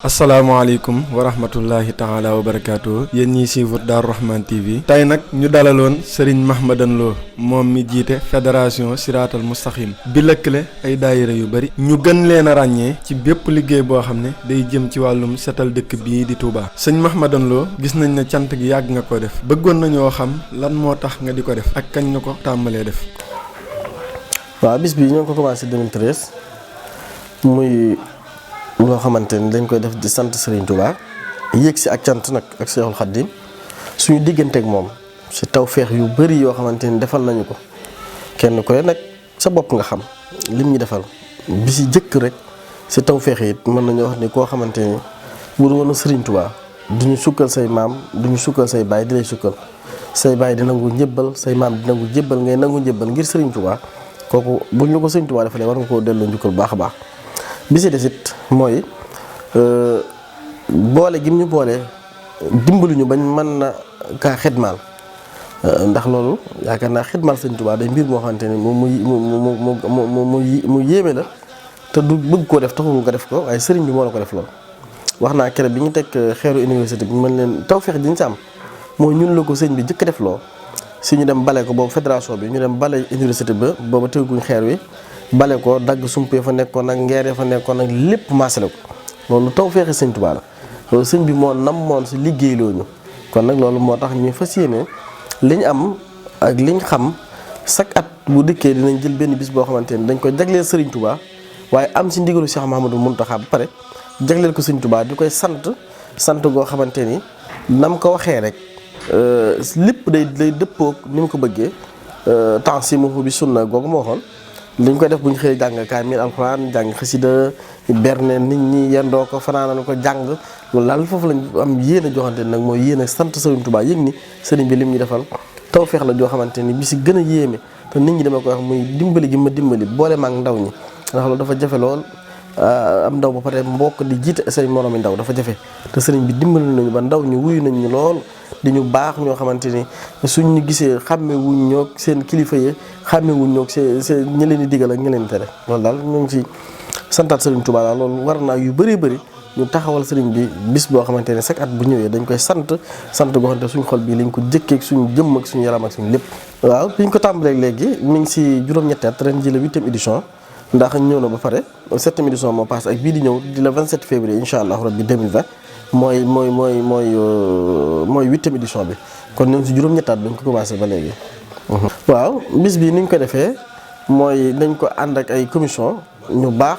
asalaamaaleykum wa rahmatullahi taala wa barakaatu yéen ñiy suivre Darou Rahmane TV tey nag ñu dalaloon Serigne Mahmadan Lo moom mi jiite fédération Siratal Mustaqim bi lëkkale ay daayira yu bari ñu gën leen a ràññee ci bépp liggéey boo xam ne day jëm ci wàllum setal dëkk bii di Touba. sëñ Mahmadan Lo gis nañ ne cant gi yàgg nga ko def bëggoon nañoo xam lan moo tax nga di ko def ak kañ nga ko tàmbalee def. waaw bis bi ñoo ngi ko commencé 2013 muy loo xamante ni dañ koy def di sant Serigne Touba yéeg si ak cant nag ak Cheikhul Khadim suñu digganteeg moom si tawféex yu bari yoo xamante ni defal nañu ko kenn ku ne nag sa bopp nga xam lim ñu defal bi si jëkk rek si tawféex yi mën nañu wax ni koo xamante ni bu woon Serigne Touba duñu sukkal say maam duñu sukkal say baay di lay sukkal say baay di nangu njëbbal say maam di nangu njëbbal ngay nangu njëbbal ngir Serigne Touba kooku buñ la ko Serigne Touba defalee war nga koo delloo njukkal baax a baax. bi si desit mooy boole gim ñu boole dimbali ñu bañ mën na kaa xidmaal ndax loolu yaakaar naa xidmaal Sëñ Tuubaa day mbir moo xamante ni mu yéeme la te du bëgg koo def taxul nga def ko waaye sëriñ bi moo la ko def loolu. wax naa keroog bi ñu teg xeeru université bi mën leen tawfeex ji ñu si am mooy ñun la ko sëñ bi jëkk def loo si ñu dem bale ko boobu fédération bi ñu dem bale université ba booba teguñ xeer wi. bale ko dagg sumpee fa nekkoon ak ngeeree fa nekkoon ak lépp maasale ko loolu taw feexi Sëñ Tuubaa la loolu sëñ bi moo namoon si liggéey looñu kon nag loolu moo tax ñuy fas yéene liñ am ak liñ xam chaque at bu dikkee dinañ jël benn bis boo xamante ni dañ ko jagleel Sëriñ Tuubaa waaye am si ndigalu Cheikh Mahamadou Mountakha ba pare jagleel ko Sëñ Tuubaa di koy sant goo xamante ni nam ko waxee rek lépp day dëppoog ni mu ko bëggee temps si mu bi sunna googu moo waxoon liñ koy def bu ñu xëyee jàng kaamil alxuraan jàng xasida berne nit ñi yendoo ko fanaanal ko jàng loolu daal foofu lañ am yéen a joxante nag mooy yéen a sant Sëriñ Tuubaa yëg ni sëriñ bi lim ñu defal tawfeex la joo xamante ni bi si gën a yéeme te nit ñi dama koy wax muy dimbali gi ma dimbali boole maag ndaw ñi ndax loolu dafa jafe lool am ndaw ba pare mbokk di jiite say moromi ndaw dafa jafe te sëriñ bi dimbali nañu ba ndaw ñi wuyu nañ ñu lool di ñu baax ñoo xamante ni suñ ñu gisee xàmme wuñ ñoog seen kilifa yi xàmme wuñ ñoog seen ñi leen di digal ak ñi leen di tere loolu daal ñu ngi ci santaat Sëriñ Tuubaa daal loolu war naa yu bëree bëri ñu taxawal sëriñ bi bis boo xamante ne chaque at bu ñëwee dañ koy sant goo xamante suñ xol bii lañ ko jëkkeeg suñu jëmm ak suñu yaram ak suñu lépp. waaw bi ñu ko tàmbalee léegi mi ngi si juróom-ñetti at ren ji la 8e édition ndax ñëw na ba pare 7e édition moo passe ak bii di ñëw di la 27 février incha allah rabbi 2020 mooy 8e édition bi kon ñu ngi si juróom-ñettaat bañ ko commencé ba léegi. waaw bis bi ni ñu ko defee mooy dañ ko ànd ak ay commission ñu baax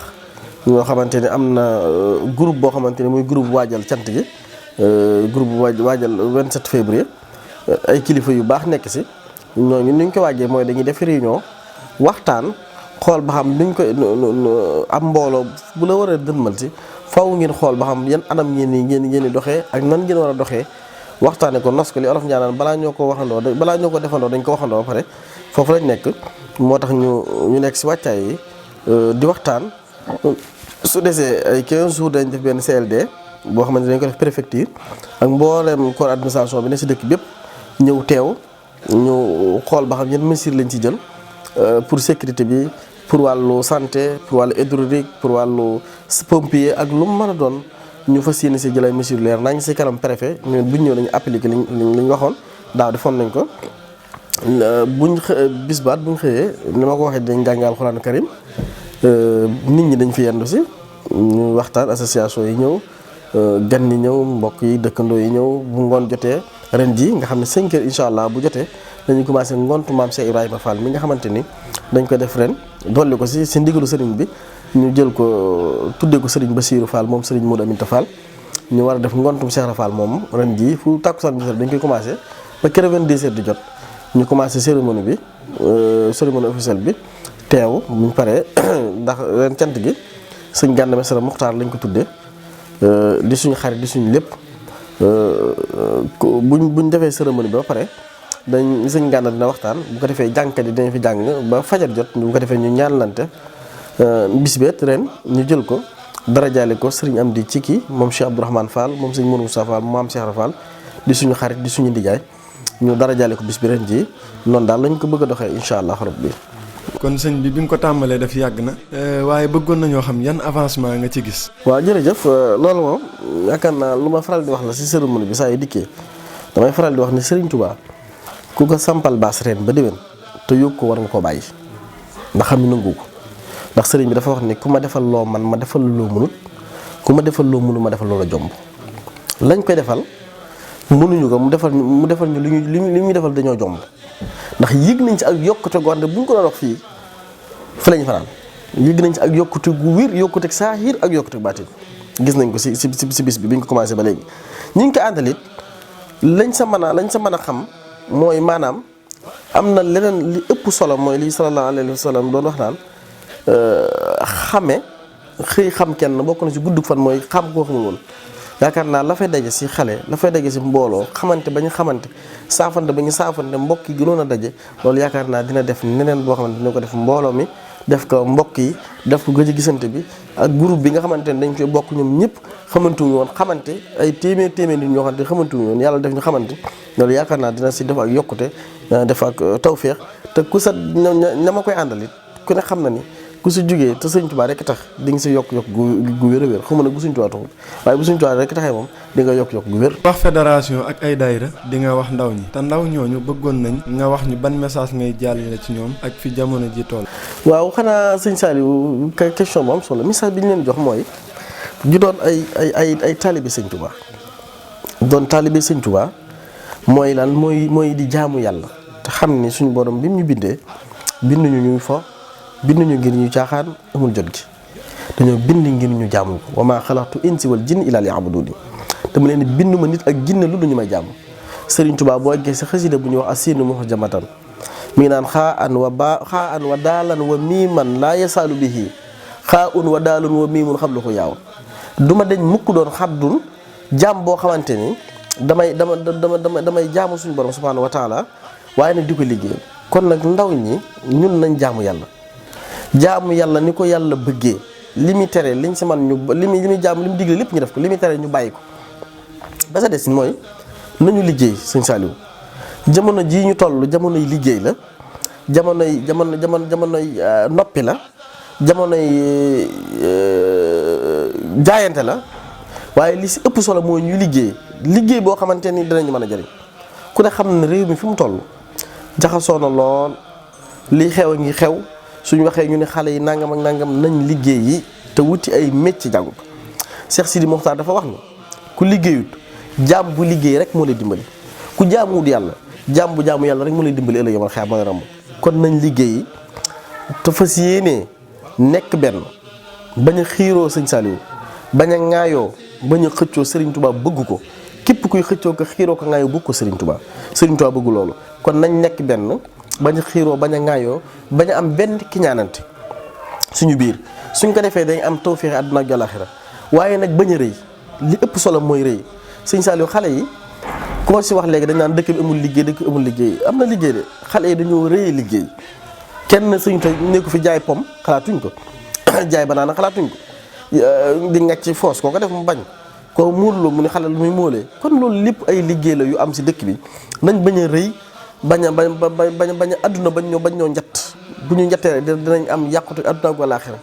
ñoo xamante ni am na groupe boo xamante ni muy groupe waajal cant gi groupe waajal 27 février ay kilifa yu baax nekk si ñooñu ni ñu ko waajee mooy dañuy def réunion waxtaan xool ba xam duñ ko am mbooloo bu la war a dënmal si. faaw ngeen xool ba xam yan anam ngeen di doxee ak nan ngeen war a doxee waxtaane ko nos ko li olof ñaanaan balaa ñoo ko defandoo dañ ko waxandoo ba pare foofu lañ nekk moo tax ñu nekk si wàccaay yi di waxtaan su desee ay 15 jours dañ def benn CLD boo xamante ne dañ ko def préfecture ak mboolem corps administration bi ne si dëkk bépp ñëw teew ñu xool ba xam yan mesures lañ ci jël pour sécurité bi pour wàllu santé pour wàllu hydraulique pour wàllu pompier ak lu mu mën a doon ñu fas yéene si jëlay mesures leer nañ si kanam préfet ñun buñ ñëw dañu appliqué liñ waxoon daaw defoon nañ ko bis baat buñ xëyee ni ma ko waxee dañ jàng alxuraanu karim nit ñi dañ fi yendu si ñu waxtaan association yi ñëw gan ñi ñëw mbokk yi dëkkandoo yi ñëw bu ngoon jotee ren ji nga xam ne 5 heures incha allah bu jotee dañuy commencé ngontu maam Cheikh Ibrahima Fall mi nga xamante ni dañ ko def ren dolli ko si ndigalu sëriñ bi ñu jël ko tuddee ko sëriñ Bassirou Fall moom sëriñ Modou Aminta Fall ñu war a def ngontum Cheikh Fall moom ren jii fu tàkkusaan bi dañ koy commencé ba kër 22 heures di jot ñu commencé cérémonie bi cérémonie officielle bi teew buñ paree ndax ren cant gi sëñ Gana Messere Muxtaar lañ ko tuddee di suñu xarit di suñu lépp buñ defee cérémonie bi ba pare dañ sëñ Gana dina waxtaan bu ko defee jàngkat yi dinañ fi jàng ba fajar jot bu ko defee ñu ñaanlante bis beet ren ñu jël ko darajaale ko sëriñ Amdi Ciki moom Cheikh Abdourahmane Fall moom sëñ Mourou Moussa Fall maam Cheikh Fall di suñu xarit di suñu ndijaay ñu darajaale ko bis bi ren ji noonu daal lañ ko bëgg a doxee incha allah rabbi kon sëñ bi nga ko tàmbalee daf yàgg na waaye bëggoon nañoo xam yan avancement nga ci gis. waaw jërëjëf loolu moom yaakaar naa lu ma faral di wax la si cérémonie bi saa yu dikkee damay faral di wax ni Serigne Touba ku ko sampal baas ren ba déwén te yóbbu ko war nga koo bàyyi ndax xam ni nangu ko ndax sëriñ bi dafa wax ni ku ma defal loo man ma defal loo mënut ku ma defal loo mënut ma defal loola jomb lañ koy defal mënuñu ko mu defal ñu li ñu defal dañoo jomb ndax yëg nañ ci ak yokkute goo xam ne bu ñu ko doon wax fii fi lañu fanaan yëg nañ ci ak yokkute gu wér yokkute saahir ak yokkute baatin gis nañ ko si bis bi bi ñu ko commencé ba léegi ñi ngi ko àndalit lañ sa mën a xam mooy maanaam am na leneen li ëpp solo mooy li sallallahu alayhi wa sallam doon wax naan xame xëy xam kenn bokk na ci guddug fan mooy xam koo xamul woon yaakaar naa la fay daje si xale la fay daje si mbooloo xamante ba ñu xamante saafante ba ñu saafante mbokk yi gënoon a daje loolu yaakaar naa dina def neneen boo xamante dina ko def mbooloo mi def ko mbokk yi def ko gëj a gisante bi ak groupe bi nga xamante ne dañ koy bokk ñoom ñëpp xamantuñu woon xamante ay téeméer nit ñoo xamante xamantuñu woon yàlla def ñu xamante loolu yaakaar naa dina si def ak yokkute def ak tawféex te ku sa ña ma koy àndalit ku ne xam na ni ku si jógee te Sëñ Tuubaa rek tax di nga si yokk gu wér a wér xaw ma nag bu Sëñ Tuubaa taxul waaye bu Sëñ Tuubaa rek taxee moom di nga yokk gu wér. wax fédération ak ay daayira di nga wax ndaw ñi te ndaw ñooñu bëggoon nañ nga wax ñu ban message ngay jàllale ci ñoom ak fi jamono ji toll. waaw xanaa sëñ Saliou question bu am solo message bi ñu leen jox mooy ñu doon ay taalibe Sëñ Tuubaa doon taalibe Sëñ Tuubaa mooy lan mooy di jaamu yàlla te xam ni suñu borom bi mu ñu bindee binduñu ñuy fo binduñu ngir ñu caaxaan amul jot gi dañoo bind ngir ñu jaamu ko wa maa xalaqtu insi wal jinni illaa liya'buduun dama leen bind ma nit ak jinne lu ñu may jaamu Sëriñ Tuubaa boo eggee sa xasida bu ñuy wax asiinu muhjamatan mi ngi naan xaa an wa daalan wa miiman laa yasaalu bihi xaa un wa daalun wa miimun xablu ko yaaw du ma deñ mukk doon xabdul jaam boo xamante ni damay jaamu suñu borom subhaanahu wa taala waaye nag di ko liggéey kon nag ndaw ñi ñun nañ jaamu yàlla ni ko yàlla bëggee li muy tere liñ si man ñu li muy jaamu li mu digle lépp ñu def ko li muy tere ñu bàyyi ko ba sa des mooy nañu liggéey sëñ Saliou jamono jii ñu toll jamonoy liggéey la jamonoy noppi la jamonoy jaayante la waaye li si ëpp solo mooy ñu liggéey boo xamante ni dinañu mën a jëriñ ku ne xam ne réew mi fi mu toll jaxasoo na lool lii xew a ngi xew suñu waxee ñu ne xale yi nangam ak nangam nañ liggéey yi te wuti ay métier jàngu ko Cheikh Sidi Mokhtar dafa wax ni ku liggéeyut jaam bu liggéey rek moo lay dimbali ku jaamuwut yàlla jaam bu jaamu yàlla rek moo lay dimbali ëllëg yamal xeex mooy ramb kon nañ liggéey te fas yéenee nekk benn bañ a xiiroo sëñ Saliou bañ a ŋaayoo bañ a xëccoo Serigne Touba bëgg ko képp kuy xëccoo ko xiiroo ko ŋaayoo bëgg ko Serigne Touba bëgg loolu kon nañ nekk benn bañ a xiiroo bañ a ŋaayoo bañ a am benn kiñaanante suñu biir suñ ko defee dañ am tawfeex àdduna ak àllaaxira waaye nag bañ a rëy li ëpp solo mooy rëy sëñ Saliou xale yi koo si wax léegi dañ naan dëkk bi amul liggéey am na liggéey de xale yi dañoo rëy liggéey kenn suñu te ne ko fi jaay pom xalaatuñ ko jaay banaana xalaatuñ ko di ngacc ci foos koo ko def mu bañ koo muurloo mu ne xale lu muy móolee kon loolu lépp ay liggéey la yu am si dëkk bi nañ bañ a rëy bañ a adduna bañ ñoo njatt bu ñu njattee dinañ am yàqute adduna ak àllaaxira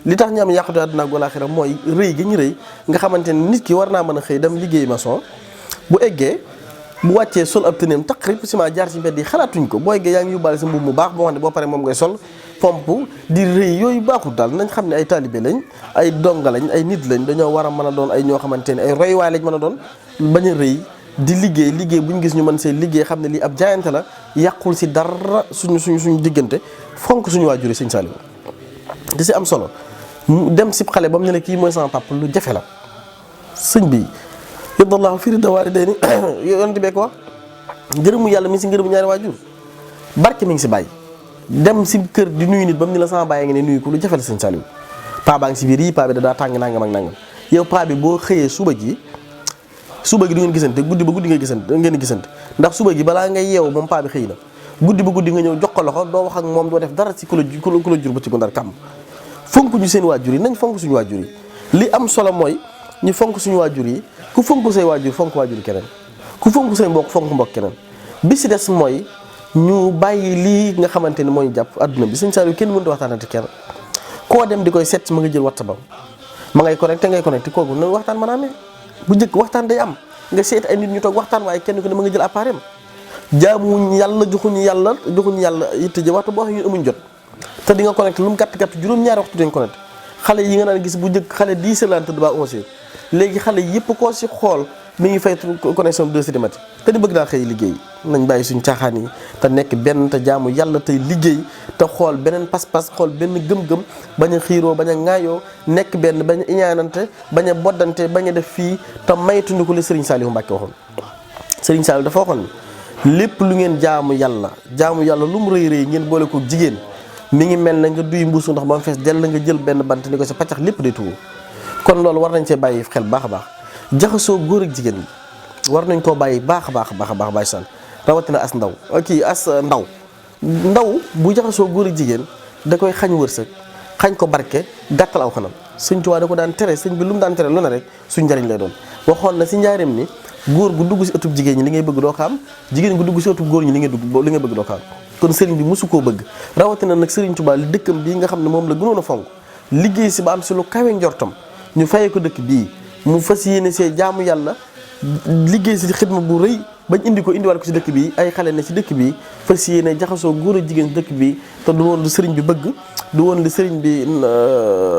li tax ñu am yàqute adduna ak àllaaxira mooy rëy gi ñu rëy nga xamante ne nit ki war naa mën a xëy dem liggéey maçon bu eggee bu wàccee sol ab tëneem taqrib ciment jaar ci mbedd yi xalaatuñ ko boo eggee yaa ngi yóbbaale sa mbubb mu baax boo xam ne boo paree moom ngay sol pompe di rëy yooyu baaxul daal nañ xam ne ay taalibe lañ ay donga lañ ay nit lañ dañoo war a mën a doon ay ñoo xamante ne ay roywaay lañ mën a doon bañ a rëy di liggéey bu ñu gis ñu mën see liggéey xam ne lii ab jaayante la yàqul si dara suñu diggante fonk suñu waajur yi sëñ Saliou di si am solo mu dem si xale ba mu ne la kii mooy sama papa lu jafe la sëñ bi yadallahu fi ridda waalidayni yonent bee ko wax ngërëmu yàlla mi ngi si ngërëmu ñaari waajur barke mi ngi si bàyyi dem si kër di nuyu nit ba mu ne la sama bàyyi nga ne nuyu ko lu jafe la sëñ Saliou paa baa ngi si biir yi paa bi da daa tàng nangam ak nangam yow paa bi boo xëyee suba gi du ngeen gisante guddi ba guddi ngeen gisante ndax suba gi balaa ngay yeewu moom paa bi xëy na guddi ba guddi nga ñëw jox ko loxo doo wax ak moom doo def dara si ku la jur ba ci ko ndar kàmm fonk ñu seen waajur yi nañ fonk suñu waajur yi li am solo mooy ñu fonk suñu waajur yi ku fonk say waajur fonk waajur keneen ku fonk say mbokk fonk mbokk keneen bi si des mooy ñu bàyyi lii nga xamante ni mooy jàpp adduna bi sëñ Saliou kenn mënut a waxtaanati kenn koo dem di koy seet ma nga jël WhatsApp ma ngay connecté kooku nan waxtaan mën a amee bu njëkk waxtaan day am nga seet ay nit ñu toog waxtaan waaye kenn ku ne ma nga jël appareil am jaamuñ yàlla joxuñu yàlla yitte ji waxtu boo xam ne amuñ jot te di nga connecté lu mu gàtt juróom-ñaari waxtu dañ connecté xale yi nga naan gis bu njëkk xale 10 heures la tëdd ba 11 heures léegi xale yëpp koo si xool mi ngi fay connexion 2 heures du matin te di bëgg daa xëy liggéey nañ bàyyi suñ caaxaan yi te nekk benn te jaamu yàlla tey liggéey te xool beneen pas-pas xool benn gëm-gëm bañ a xiiroo bañ a ŋaayoo nekk benn bañ a iñaanante bañ a boddante bañ a def fii te maytundi ko li Serigne Saliou Mbacke waxoon Serigne Saliou dafa waxoon lépp lu ngeen jaamu yàlla lu mu rëy ngeen boole ko jigéen mi ngi mel na nga duy mbuusu ndox ba mu fees dell nga jël benn bant ni ko sa paccax lépp day tuuru kon loolu war nañ see bàyyi xel baax a baax jaxasoo góor ak jigéen bi war nañ koo bàyyi baax a baax bàyyi san rawatina ndaw bu jaxasoo góor ak jigéen da koy xañ wërsëg xañ ko barke gàttal aw xanam sëñ Tuubaa da ko daan tere sëñ bi lu mu daan tere lu ne rek suñ njariñ lay doon waxoon na si njaareem ni góor gu dugg si ëttub jigéen ñi li ngay bëgg doo ko am jigéen gu dugg si ëttub góor ñi li ngay bëgg doo ko am kon sëriñ bi mosu koo bëgg rawatina nag sëriñ Tuubaa li dëkkam bii nga xam ne moom la gënoon a fonk liggéey si ba am si lu kawe njortam ñu fayee ko dëkk bii mu fas yéene see jaamu yàlla liggéey si xidma bu rëy bañ indiwaat ko si dëkk bi ay xale ne si dëkk bi fas yéene jaxasoo góor a jigéen si dëkk bi te du woon lu sëriñ bi bëgg du woon lu sëriñ bi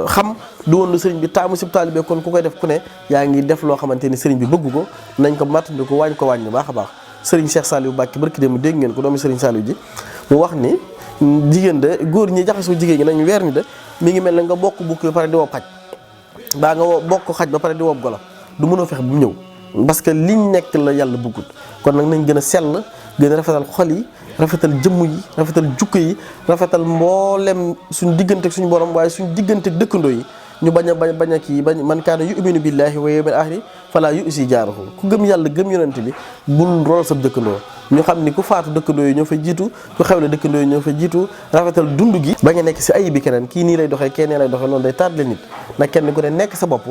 xam du woon lu sëriñ bi taamu si taalibe kon ku koy def ku ne yaa ngi def loo xamante ni sëriñ bi bëgg ko nañ ko mattandi ko wàññi baax a baax sëriñ Cheikh Saliou Mbacke barki dem dégg ngeen ko doomu sëriñ Saliou ji mu wax ni jigéen de góor ñi jaxasoo jigéen ñi nañ weer ni de mi ngi mel ne nga bokk bukki ba pare di wob xaj baa nga bokk xaj ba pare di wob golo du mënoo fexe bu mu ñëw parce que liñ nekk la yàlla bëggut kon nag nañ gën a sell gën a rafetal xol yi rafetal jëmm yi rafetal jukko yi rafetal mboolem suñ diggante ak suñu borom waaye suñ diggante ak dëkkandoo yi ñu bañ a kii man kaana yu'minu billahi wa yawmil aaxiri falaa yu'zi jaarahu ku gëm yàlla gëm yonent bi bul rool sa dëkkandoo ñu xam ni ku faatu dëkkandoo yi ñoo fa jiitu ku xewle dëkkandoo yi ñoo fa jiitu rafetal dund gi bañ a nekk si ayib bi keneen kii nii lay doxee kenn lay doxee loolu day tardé nit nag kenn ku ne nekk sa bopp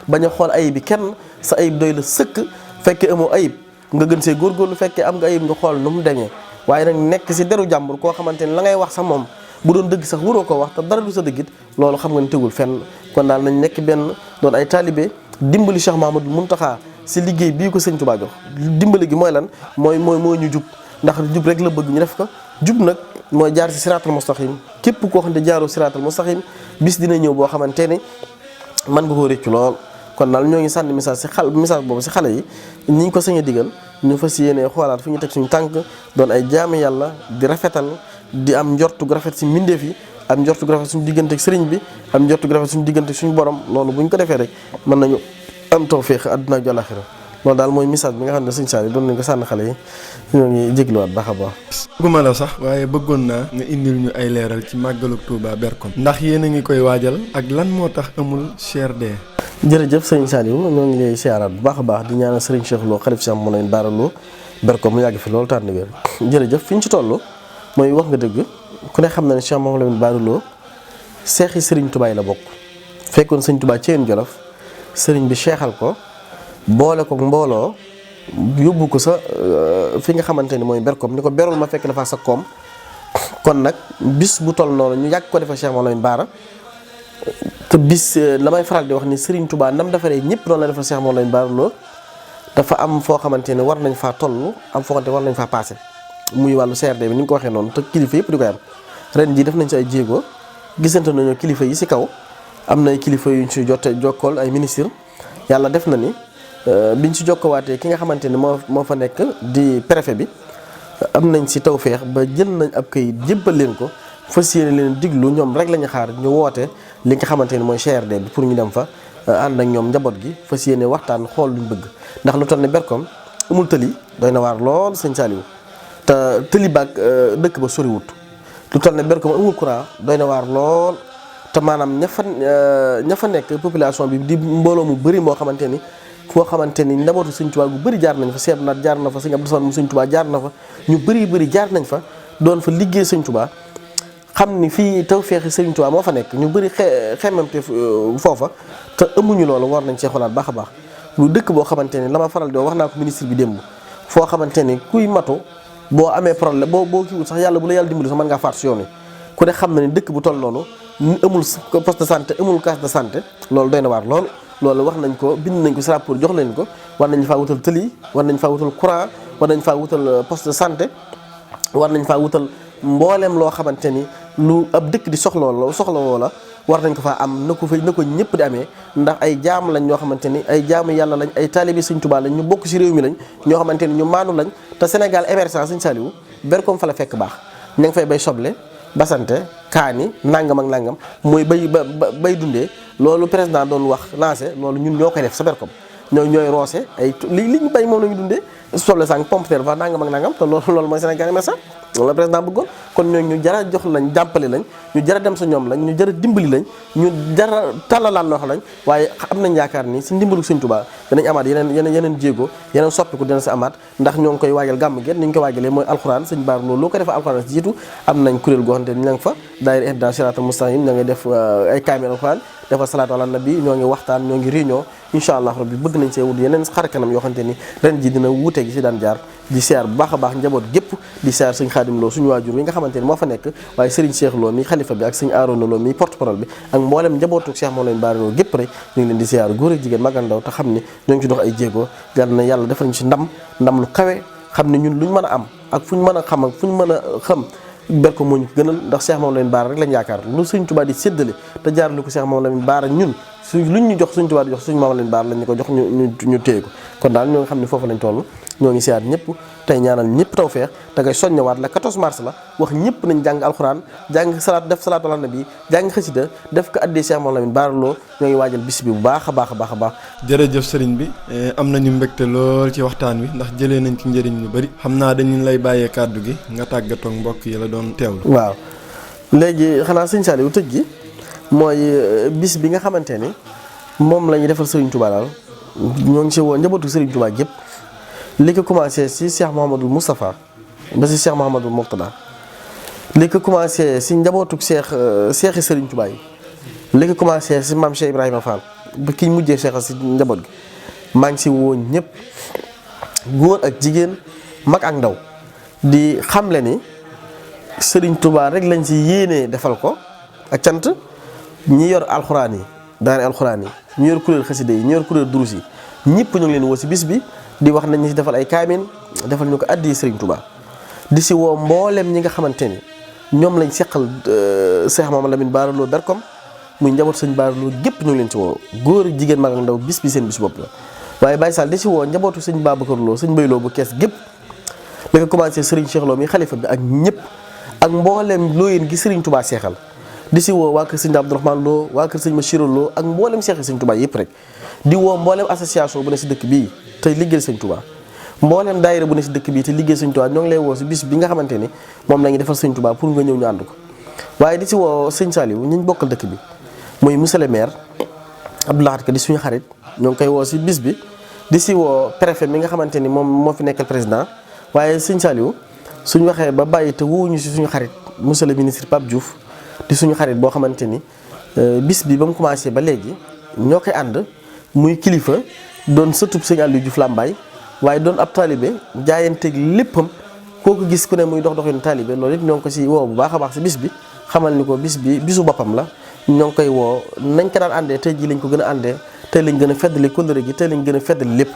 bañ a xool ayib bi kenn sa ayib doy la sëkk fekkee amoo ayib nga gën see góorgóorlu fekkee am nga ayib nga xool nu mu demee waaye nag nekk si deru jàmbur koo xamante ni la ngay wax sax moom bu doon dëgg sax waroo ko wax te dara du sa dëggit loolu xam nga ni tegul fenn kon daal nañ nekk benn doon ay taalibe dimbali Cheikh Mahamadou Muntaxa si liggéey bii ko sëñ Tuubaa jox dimbali gi mooy lan mooy ñu jub ndax jub rek la bëgg ñu def ko jub nag mooy jaar si siraatal mustaqim képp koo xam ne jaaroo siraatal mustaqim bis dina ñëw boo xamante ni mën nga koo réccu lool kon daal ñoo ngi sànni message boobu si xale yi ñi ñu ko sañ a digal ñu fas yéene xoolaat fi ñu teg suñu tànk doon ay jaami yàlla di rafetal di am njortu gu rafet si mbindeef yi am njortu gu rafet suñu diggante ak sëriñ bi am njortu gu rafet suñu diggante ak suñu borom loolu bu ñu ko defee rek mën nañu am tawfeex àdduna ak àllaaxira loolu daal mooy message bi nga xam ne sëñ Saliou doon nañ ko sànni xale yi ñoo ngi jégluwaat baax a baax. bëgguma la sax waaye bëggoon naa nga indil ñu ay leeral ci màggalu Touba Berkom ndax yéen a ngi koy waajal ak lan moo tax amul CRD. jërëjëf sëñ Saliou ñoo ngi lay siyaaraat bu baax a baax di ñaanal sëriñ Cheikh Lo xalif Cheikh Mawlana Bara Lo Berkom mu yàgg fi loolu tànn wér jërëjëf fi ñu ci toll mooy wax nga dëgg ku ne xam na ne Cheikh Mawlana Bara Lo seexi sëriñ Touba la bokk fekkoon sëñ Touba ci yéen Jolof sëriñ bi seexal ko boole ko mbooloo yóbbu ko sa fi nga xamante ni mooy Berkom ni ko berul ma fekk dafa sa koom kon nag bis bu toll noonu ñu yàgg ko defa Cheikh Mawlana Bara te bis la may faral di wax ni Serigne Touba nam defaree ñëpp noonu la defal Cheikh Mawlana Bara Lo dafa am foo xamante ne war nañ faa toll am foo xamante war nañ faa passé muy wàllu CRD bi ni nga ko waxee noonu te kilifa yëpp di koy am ren jii def nañ si ay jéego gisante nañu kilifa yi si kaw am na ay kilifa yu ñu si jokkool ay ministre yàlla def na ni biñ si jokkowaatee ki nga xamante ni moo fa nekk di préfet bi am nañ si tawféex ba jël nañ ab kayit jébbal leen ko fas yéene leen diglu ñoom rek la ñu xaar ñu woote li nga xamante ni mooy CRD bi pour ñu dem fa ànd ak ñoom njaboot gi fas yéene waxtaan xool luñ bëgg ndax lu toll ne Berkom amul tëli doy na waar lool sëñ Saliou te tëli baag dëkk ba soriwut lu toll ne Berkom amul courant doy na waar lool te maanaam ña fa nekk population bi di mbooloo mu bëri moo xamante ni foo xamante ni njabootu sëñ Tuubaa gu bëri jaar nañ fa seet naat jaar na fa sëñ Abdou Samad mu sëñ Tuubaa jaar na fa ñu bëri jaar nañ fa doon fa liggéey sëñ Tuubaa xam ni fii tawfeexi sëñ Tuubaa moo fa nekk ñu bëri xemmemte foofa te amuñu loolu war nañ see xoolaat baax a baax lu dëkk boo xamante ni la ma faral di wax naa ko ministre bi démb foo xamante ni kuy matu boo amee problème boo kiiwul sax yàlla bu la yàlla dimbali sax mën ngaa faatu si yoon wi ku ne xam na ni dëkk bu toll noonu amul poste de santé amul case de santé loolu doy na waar loolu wax nañ ko bind nañ ko si rapport jox leen ko war nañ faa wutal tëli war nañ faa wutal courant war nañ faa wutal poste de santé war nañ faa wutal mbooleem loo xamante ni lu ab dëkk di soxlawoo la war nañ ko faa am na ko ñëpp di amee ndax ay jaam lañ ñoo xamante ni ay jaamu yàlla lañ ay taalibi Sëñ Tuubaa lañ ñu bokk si réew mi lañ ñoo xamante ni ñu maanu lañ te Sénégal émergence Sëñ Saliou berkom fa la fekk baax ña ngi fay bay soble basante kaani nangam ak nangam mooy bay dundee loolu président doon wax lancé loolu ñun ñoo koy def sa berkom ñooy roose ay li ñu bay moom la ñu dundee soble sang pomme terre va nangam ak nangam te loolu mooy Sénégal émergent loolu la président bëggoon kon ñooñu ñu jara jox lañ jàppale lañ ñu jara dem sa ñoom lañ ñu jara dimbali lañ ñu jara tàllalaat loxo lañ waaye am nañ yaakaar ni si ndimbalu Sëñ Tuubaa danañ amaat yeneen jéego yeneen soppiku dina si amaat ndax ñoo ngi koy waajal gàmm gi ni ñu koy waajalee mooy alxuraan sëñ Baar loolu loo ko defee alxuraan si jiitu am nañ kuréel goo xamante ni ña ngi fa daayira ihdaa siraatal mustaqiim ña ngi def ay kaamil alxuraan dafa salaatu ala nabi ñoo ngi waxtaan ñoo ngi réunion incha allah rabbi bëgg nañ see wut yeneen xar kanam yoo xamante ni ren ji dina wuute gi si daan jaar di siyaar bu baax a baax njaboot gépp di siyaar sëñ Xaadim Lo suñu waajur wi nga xamante ni moo fa nekk waaye sëriñ Cheikh Lo mi xalifa bi ak sëñ Arouna Lo mi porte parole bi ak mboolem njabootu Cheikh moom lañ baari Lo gépp rek ñu ngi leen di siyaar góor ak jigéen mag ak ndaw te xam ni ñoo ngi ci dox ay jéego yàlla na yàlla defal ñu si ndam lu kawe xam ne ñun luñ mën a am ak fuñ mën a xam ak fuñ mën a xam berko moo ñu ko gënal ndax Cheikh moom lañ baara rek lañ yaakaar lu Sëñ Tuubaa di séddale te jaarale ko Cheikh moom lañ baara ñun luñ ñu jox Sëñ Tuubaa di jox suñ moom lañ baara lañ ñu ko jox ñu téye ko kon daal ñoo ngi xam ne foofu lañ toll ñoo ngi siyaat ñëpp tey ñaanal ñëpp tawfeex te ngay soññewaat la 14 mars la wax ñëpp nañ jàng alxuraan jàng salaat def salaatu ala nabi jàng xasida def ko addee Cheikh moom lañ baara loo ñoo ngi waajal bis bi bu baax a baax a baax a baax. jërëjëf sëriñ bi am nañu mbégte lool ci waxtaan wi ndax jëlee nañ ci njëriñ lu bari xam naa dañu lay bàyyee kàddu gi nga tàggatoo mbokk yi la doon teewlu. waaw léegi xanaa sëñ Saliou tëj gi mooy bis bi nga xamante ni moom la ñuy defal Serigne Touba daal ñoo ngi si woo njabootu Serigne Touba gépp li ko commencé si Cheikh Mouhamadul Moustapha ba si Cheikh Mouhamadul Mourtada li ko commencé si njabootu Cheikh Serigne Touba yi li ko commencé si maam Cheikh Ibrahima Fall ba ki mujjee Cheikh si njaboot gi maa ngi si woo ñëpp góor ak jigéen mag ak ndaw di xamle ni Serigne Touba rek lañ si yéenee defal ko ak cant ñi yor alxuraan yi daara alxuraan yi ñu yor kuréel xasida yi ñu yor kuréel durus yi ñëpp ñu ngi leen woo si bis bi di wax nañ ñu si defal ay kaamin defal ñu ko addi Serigne Touba di si woo mboolem ñi nga xamante ni ñoom lañ seqal Cheikh Mamadou Lamine Bara Lo Berkom muy njaboot sëñ Bara Lo gépp ñu ngi leen si woo góor jigéen mag ak ndaw bis bi seen bis bopp la waaye Baye Sall di si woo njabootu sëñ Babacar Lo sëñ Mbaye Lo bu kees gépp la ko commencé Serigne Cheikh Lo mi xalifa bi ak ñëpp ak mboolem looyeen gi Serigne Touba seexal di si woo waa kër sëñ Abdourahmane Lo waa kër sëñ Machirou Lo ak mboolem seexi sëñ Touba yëpp rek di woo mboolem association bu ne si dëkk bii tey liggéeyal sëñ Touba mboolem daayira bu ne si dëkk bii te liggéey sëñ Touba ñoo ngi lay woo si bis bi nga xamante ni moom la ñuy defal sëñ Touba pour nga ñëw ñu ànd ko waaye di si woo sëñ Saliou ñu bokkal dëkk bi muy monsieur le maire Abdoulaye Ka di suñu xarit ñoo ngi koy woo si bis bi di si woo préfet mi nga xamante ni moom moo fi nekkal président waaye sëñ Saliou suñu waxee ba bàyyi te woowuñu si suñu xarit monsieur le ministre Pape Diouf di suñu xarit boo xamante ni bis bi ba mu commencé ba léegi ñoo koy ànd muy kilifa doon sëtub sëñ Aliou Diouf Lambaye waaye doon ab taalibe jaayanteeg léppam kooku gis ku ne muy dox doxinu taalibe loolu it ñoo ngi ko si woo bu baax a baax si bis bi xamal ni ko bis bi bisu boppam la ñoo ngi koy woo nañ ko daan àndee tey jii lañ ko gën a àndee tey lañ gën a feddali kóllëre gi tey lañ gën a feddali lépp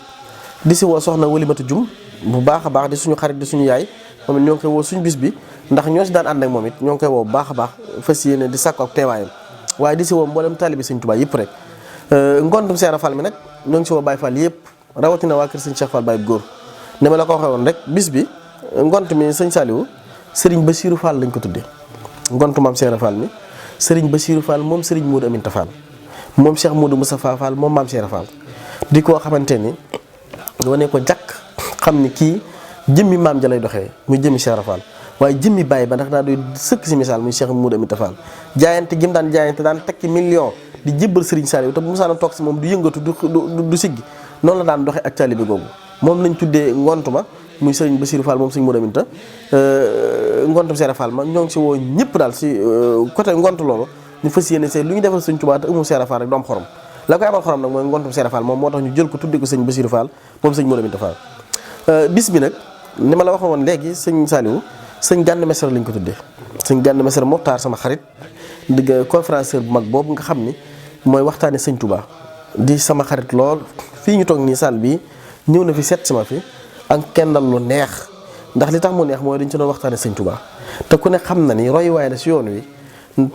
di si woo soxna Walimatu Jum bu baax a baax di suñu xarit di suñu yaay moom it ñoo ngi koy woo suñu bis bi ndax ñoo si daan ànd ak moom it ñoo ngi koy woo bu baax a baax fas yéene di sàkku ak teewaayam waaye di si woo mboolem taalibe Sëñ Tuubaa yëpp rek ngontum Seera Fall mi nag ñoo ngi si woo Baye Fall yëpp rawatina waa kër sëñ Cheikh Fall Baye góor ne ma la ko waxee woon rek bis bi ngont mi sëñ Saliou Serigne Bassirou Fall lañ ko tuddee ngontu maam Seera Fall mi Serigne Bassirou Fall moom Serigne Modou Aminta Fall moom Cheikh Modou Moustapha Fall moom maam Seera Fall di koo xamante ni wane ko jàkk xam ni kii jëmmi maam ja lay doxee muy jëmmi Seera Fall waaye jëmmi bàyyi ba ndax daa doy sëkk si misaal muy Cheikh Modou Aminta Fall jaayante gi mu daan jaayante daan tekki million di jébbal Serigne Saliou te bu musaana toog si moom du yëngatu du siggi noonu la daan doxee ak taalibe googu moom lañ tuddee ngontu ma muy Serigne Bassirou Fall moom Serigne Modou Aminta ngontum Seera Fall ma ñoo ngi si woo ñëpp daal si côté ngont loolu ñu fas yéene see lu ñu defal Sëñ Tuubaa te amul Seera Fall rek du am xorom la koy amal xorom nag mooy ngontum Seera Fall moom moo tax ñu jël ko tuddee ko Serigne Bassirou Fall moom Serigne Modou Aminta Fall bis bi nag ni ma la waxoon woon léegi sëñ Saliou sëñ Gana Messere lañ ko tuddee sëñ Gana Messere Mokhtar sama xarit digg conférencier bu mag boobu nga xam ni mooy waxtaane sëñ Touba di sama xarit lool fii ñu toog nii salle bi ñëw na fi seet sama fi ak kendal lu neex ndax li tax mu neex mooy dañ ci doon waxtaane sëñ Touba te ku ne xam na ni royuwaay la si yoon wi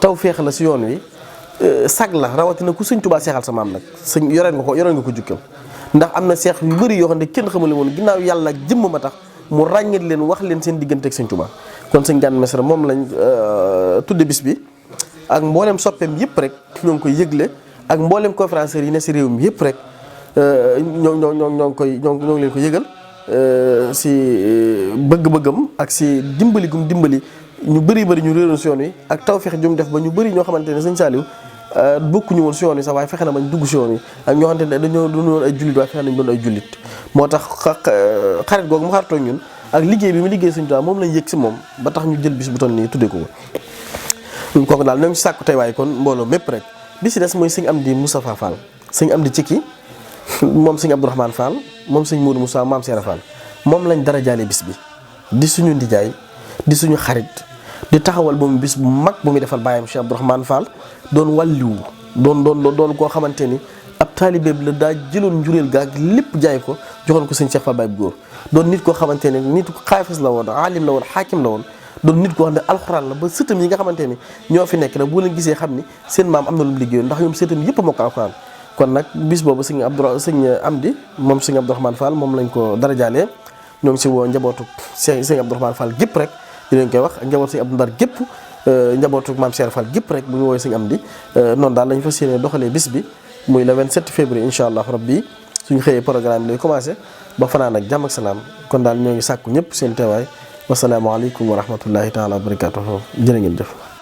tawféex la si yoon wi sag la rawatina ku sëñ Touba seexal sa maam nag sëñ yoreen nga ko jukkal ndax am na seex yu bëri yoo xam ne kenn xamul woon ginnaaw yàlla ak jëmm ma tax mu ràññet leen wax leen seen diggante ak sëñ Touba kon sëñ Gana Messere moom lañ tudde bis bi ak mboolem soppeem yëpp rek ñoo ngi koy yëgle ak mboolem conférenciers yi ne si réew mi yëpp rek ñoo ngi leen ko yëgal si bëgg-bëggam ak si dimbali gum dimbali ñu bëri ñu réeroon si yoon wi ak tawfeex jum def ba ñu bëri ñoo xamante ne sëñ Saliou bokkuñu woon si yoon wi sax waaye fexe na bañ dugg si yoon wi ak ñoo xamante ne dañoo doon woon ay jullit waaye fexe nañ doon ay jullit moo tax xarit googu mu xaritoo ñun ak liggéey bi mu liggéey sëñ Tuubaa moom lañ yëg si moom ba tax ñu jël bis bu toll nii tuddee ko kooku daal ñoo ngi si sàkku tey waaye kon mbooloo mépp rek bi si des mooy sëñ Amdi Moustapha Fall sëñ Amdi Cikki moom sëñ Abdourahmane Fall moom sëñ Modou Moussa maam Seera Fall moom lañ dara jaale bis bi di suñu ndijaay di suñu xarit di taxawal ba mu bis bu mag bu muy defal bàyyam Cheikh Abdourahmane Fall doon wàlliwu doon koo xamante ni ab taalibe bi la daa jëloon njureel gaag lépp jaay ko joxoon ko sëñ Cheikh Fall Baye bu góor doon nit koo xamante ne nit ko xaafis la woon aalim la woon xaakim la woon doon nit koo xam ne alxuraan la ba sëtam yi nga xamante ni ñoo fi nekk nag boo leen gisee xam ni seen maam am na lu mu liggéeyoon ndax ñoom sëtam yëpp moo ko alxuraan kon nag bis boobu sëñ Amdi moom sëñ Abdourahmane Fall moom lañ ko dara jaalee ñoo ngi si woo njabootu sëñ Abdourahmane Fall gépp rek di leen koy wax ak njabootu sëñ Abdou Ndar gépp njabootu maam Cheikh Fall gépp rek bu ñu woowee sëñ Amdi noonu daal lañ fas yéene doxalee bis bi muy le 27 février incha allah rabbi suñu xëyee programme bi lay commencé ba fanaan ak jàmm ak salaam kon daal ñoo ngi sàkku ñëpp seen teewaay wasalaamaaleykum wa rahmatullahi taala wa barakatuhu jërë ngeen jëf